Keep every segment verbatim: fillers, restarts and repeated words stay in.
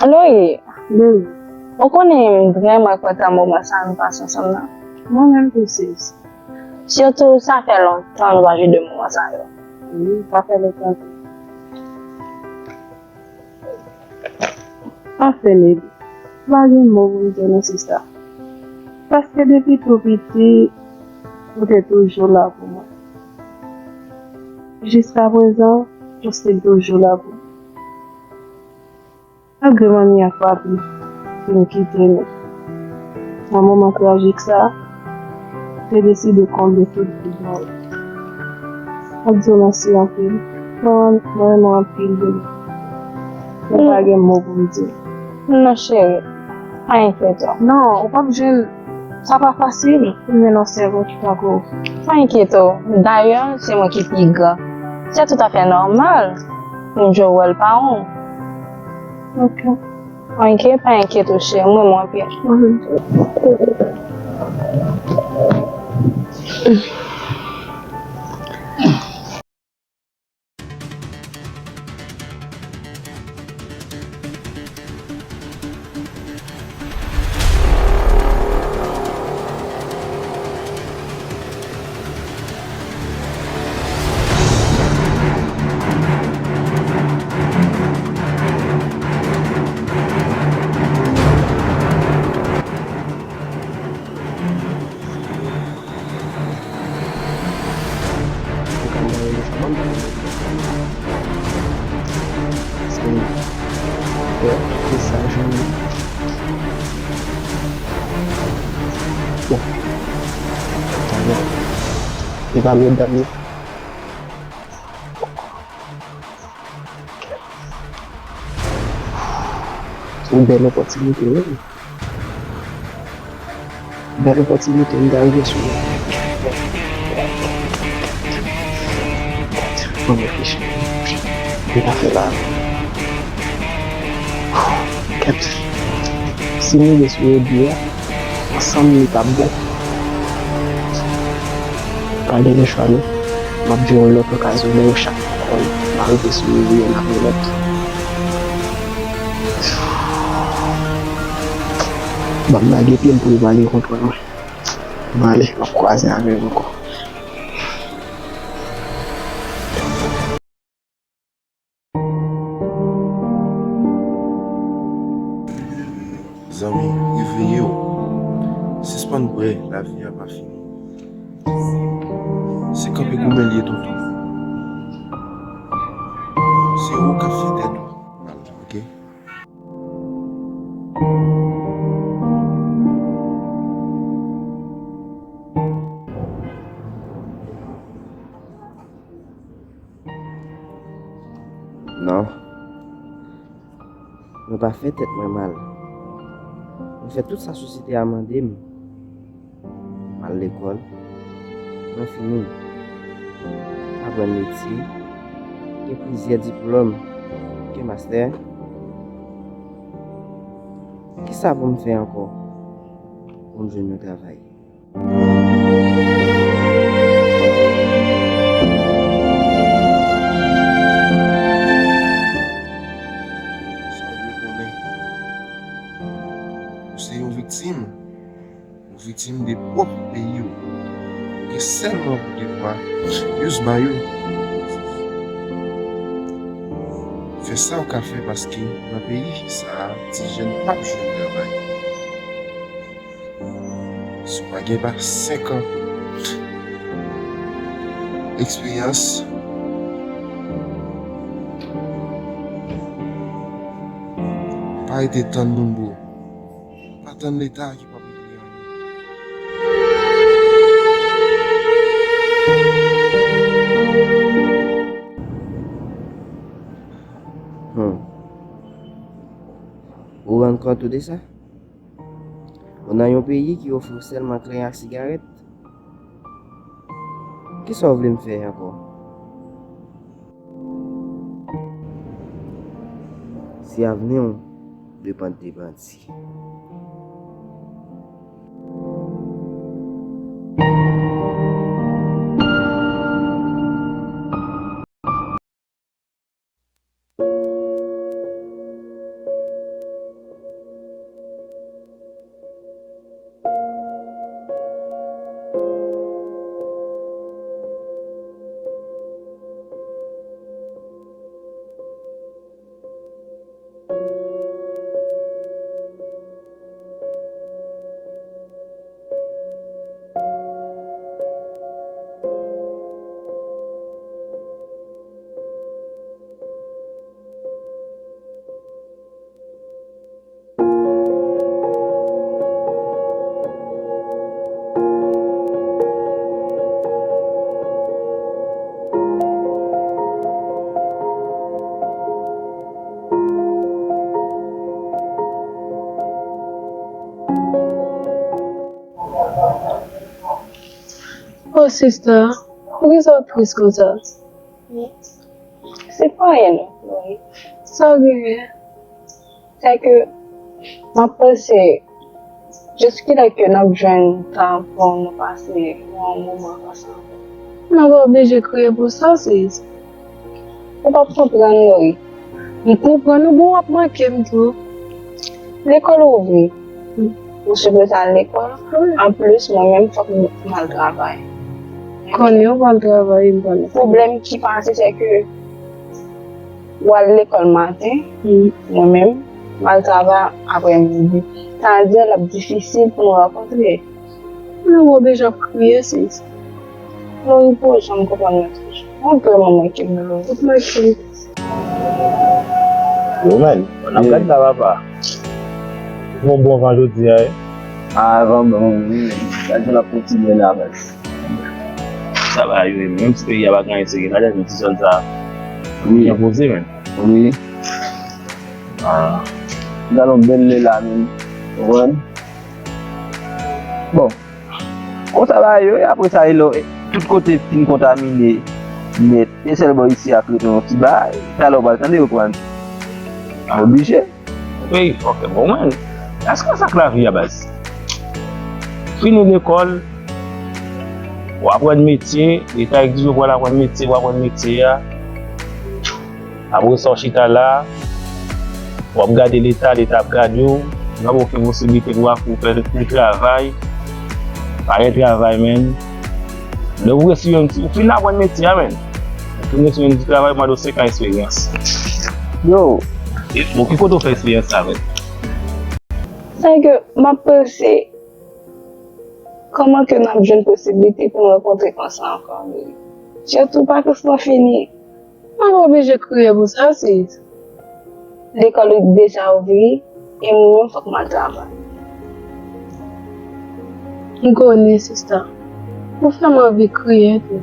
Lori, Lori, ou konnen m vrèman kontan moman sa a nou pase ansanm nan. Mwen menm tou, sis. Sitou sa fè lontan nou pa viv de moman sa yo. Wi, sa fè lontan tou. Anfen, Lady, m pa gen mo pou m di w non, sista. Paske depi tou piti, ou te toujou la pou mwen. Jiskaprezan, ou still toujou la pou mwen. Malgre manmi ak papi fin kite nou nan moman trajik sa a, te deside konble tout vid mwen yo. M ap di w mèsi anpil. Mwen, mwen renmen w anpil, Lady. Mwen pa gen mo pou m di w. Non, cheri, pa enkyete w. Non, ou p ap jwenn Sa pa fasil pou m jwenn yon sè tankou w. Pa enkyete w. Dayè, se mwen ki pi gran. Se toutafè nòmal pou m jwe wòl paran w. Ok. Ok, pa enkyete w, cheri. M renmen w anpil. Mwen menm tou. Ou ka mande sa ban m. Se, se sa, jwenn li. Bon. Talè. E pa medam yo. Se yon bèl opòtinite, wi. Bèl opòtinite, m ta rive sou li. Mwen reflechi. M ta fè la. Kèt. Si m rive sou Edi a, ansanm li t ap bon. Pa gen lechwa non. M ap jwenn yon lòt okazyon nan yon chak kòn. M a rive sou li youn apre lòt. Ban m lage pye m pou li pa gen kontwòl mwen. M ale, m ap kwaze avè l ankò. Zanmi, reveye w. Sispann kwè lavi a pa fini. Se kanpe goumen l ye, tonton. Se ou k ap fè tèt ou mal, oke? Non. Mwen pa fè tèt mwen mal. Mwen fè tout sa sosyete a mande m. M al lekòl. Mwen fini. M aprann metye. Gen plizyè diplòm. Gen mastè. Kisa pou m fè ankò pou m jwenn yon travay? Sa w dwe konnen, ou se yon viktim. Ou viktim de pwòp peyi w. Ou gen sèlman pou devwa use ba yo. Fè sa w ka fè, paske nan peyi sa a, ti jèn p ap jwenn travay. Si w pa gen pa senk an eksperyans, pa rete tann moun, bro. Pa tann Leta ki p ap regle anyen. Hmm. Ou rann kont ou de sa? Ou nan yon peyi ki ofri w sèlman klen ak sigarèt? Kisa w vle m fè ankò? Si avni w depann de bandi. Sista, poukisa w tris konsa? Se pa anyen non, Flori. Sa w genyen? Sèke m ap panse, jiskilè ke n ap jwenn tan pou nou pase yon moman ansanm? Nou pa oblije kriye pou sa, sis. Ou p ap konprann, Lori. M konprann ou, bon, w ap manke m tou. Lekòl ouvri. Ou sipoze al lekòl. Anplis, mwen menm, fòk m al travay. Konnen w pral travay, m konnen. Pwoblèm ki pase, se ke w al lekòl maten, mwen menm, m al travay aprè midi. Sa vle di, l ap difisil pou nou rankontre. Nou oblije ap kriye, sis. Lori, pou ou janm konprann mwen toujou. Ou vrèman manke m, Lori. Ou manke m. Yo, man, n ap gad la, papa. Yon bon van jodi a, wi. Ah, van bon, wi. Gad jan l ap kontinye la, baz. Sa va, yo, menm si peyi a pa gen anyen serye, gad jan ti zòn sa. Wi. Byen poze, men. Wi. Ah. Gad yon bèl lè la, men. Ou konprann? Bon. Konsa bagay yo ye, apre sa, e lò, e, tout kote fin kontamine nèt. E sèl bò isi a k rete yon ti bagay. Talè w pral tande yo pran. Oblije. Wi, ok, bon, mwen, èske sa k lavi a, baz? Fini lekòl, w aprann metye, Leta egzije w pou w al aprann metye, w aprann metye a. Apre sa, w chita la, w ap gade Leta, Leta ap gade w, nou ap ofri posiblite pou w ap pou w fè yon travay. Pa gen travay, menn. Lè w reswiv yon ti, ou fin aprann metye a, menn. Ou fin reswiv yon ti travay, mande w senk an eksperyans. Yo. E, bon, ki kote w fè eksperyans sa, menn? Sa ke m ap panse, kòman ke n ap jwenn posiblite pou n rankontre konsa ankò, men? Sitou vakans lan fini. Mwen pa oblije kriye pou sa, sis. Lekòl deja ouvri, e mwen menm fòk m al travay. M konnen, sista. Ou fè m anvi kriye tou.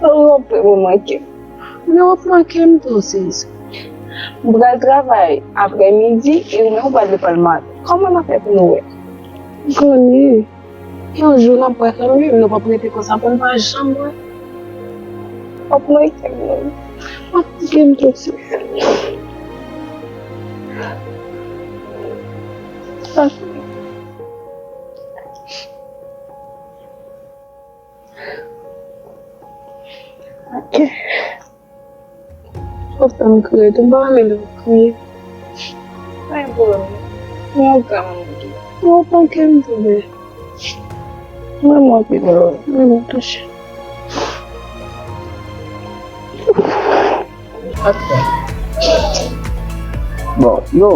Lori, w ap vrèman manke m. Men w ap manke m tou, sis. M pral travay aprè midi, e ou menm ou pral lekòl maten. Kòman n ap fè pou nou wè? M konnen. Yon jou n ap wè kanmenm, nou p ap rete konsa pou n pa janm wè. W ap manke m, non. W ap manke m tou, sis. Ok. Ou fè m kriye tou, m pa renmen lè w kriye. Pa gen pwoblèm non. Mwen w ka manke. Mwen w manke m tou, bebe. Mwen manke m, Lori. Mwen menm tou, cheri. Bon, yo.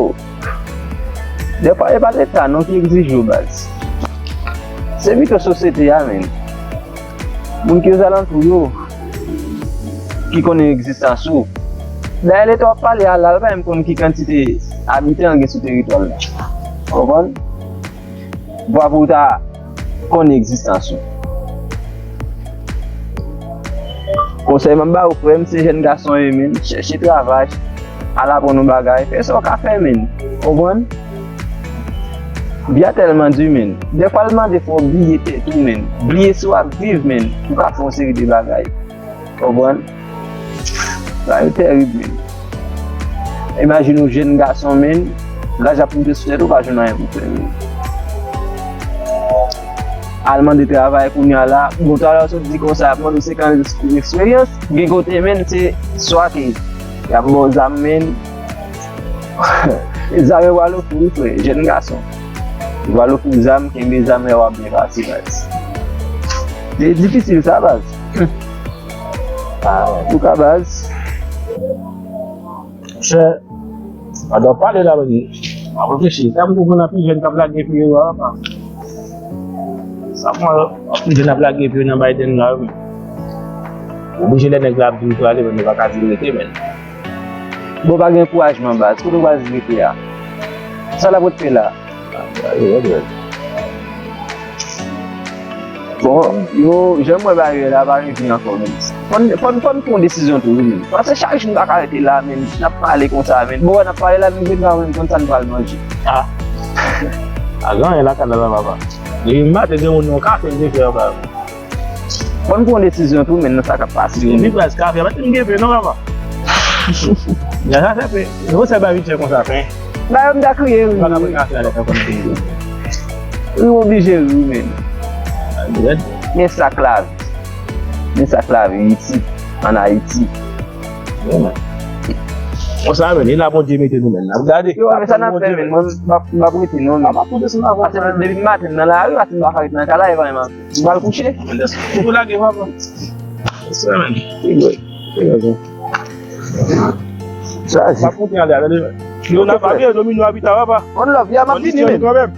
Dèfwa, e pa Leta non ki egzije w, baz. Se pito sosyete a, menn. Moun ki ozalantou yo ki konnen egzistans ou. Dayè, lè w ap pale a la, l pa menm konn ki kantite abitan gen sou teritwa l la. Ou konprann? Vwa pou w ta konnen egzistans ou. Konsèy m ap ba ou, frè m, se jèn gason w ye, menn. Chèche travay, al aprann yon bagay, fè sa w ka fè, menn. Ou konprann? Vi a tèlman di, menn. Dèfwa, l mande fò w bliye tèt ou, menn. Bliye si w ap viv, menn. Pou w ka fè yon seri de bagay. Konprann? Bagay yo tèrib, menn. Imajine yon jèn gason, menn. Laj ap moute sou tèt ou, pa jwenn anyen pou fè, menn. Al mande travay kounye a la. Bon, talè w sot di konsa, ap mande w senk an eksperyans. Gen kote, menn, se swa ke y ap ba w zam, menn. E zam yo pral ofri w, frè, jèn gason. Yo pral ofri w zam, kenbe zam, lè w ap byen pase, baz. Se difisil sa, baz. Antouka, baz. Monchè, pandan w ap pale la, m ap reflechi. Sa m konprann, anpil jèn k ap lage pye yo a, pa. Sa m wè, anpil jèn ap lage pye yo nan Biden la, wi. Oblije lè nèg la ap di l prale, men nou pa ka di l rete, men. Bon, pa gen ankourajman, baz. Kote w pral di rete a? Sa l ap ret fè la? Bon, yo, jan m wè bagay yo la, pa gen vi ankò, men. Fò n, fò n, fò n pran yon desizyon tou, wi, men. Paske chak jou n pa ka rete la, men. N ap pale konsa, men. Bon, n ap pale la, men, men, men, konn sa n pral manje. Ah. Pa gen anyen lakay la, la, papa. Depi maten, gen moun nan kafe, m te fè anba. Fò n pran desizyon tou, men, nan sa k ap pase. Li prèske kafe, pa t gen pen, non, papa. Ya, sa fè pen. Nou se ba vit fè konsa, pen. Ba yo m ta kriye, wi. Pa ka pran kafe a, lè fè konn pen. Wi, oblije, wi, men. Men sa k lavi. Men sa k lavi, isit, ann Ayiti. Konsa, men, e la Bondye mete nou, men. N ap gade. Yo, men sa n ap fè, men. Mwen, m ap, m ap rete, non, men. Pase depi maten, nan lari, pase m pa ka ret nan kay la, e pa M pral kouche. Ou lage, papa. Sa, men. Sa, se. M ap konte ale, ale, men. Yo, n ap ap domino a pita, papa. One love, ya, m ap vini, men. Kanmenm.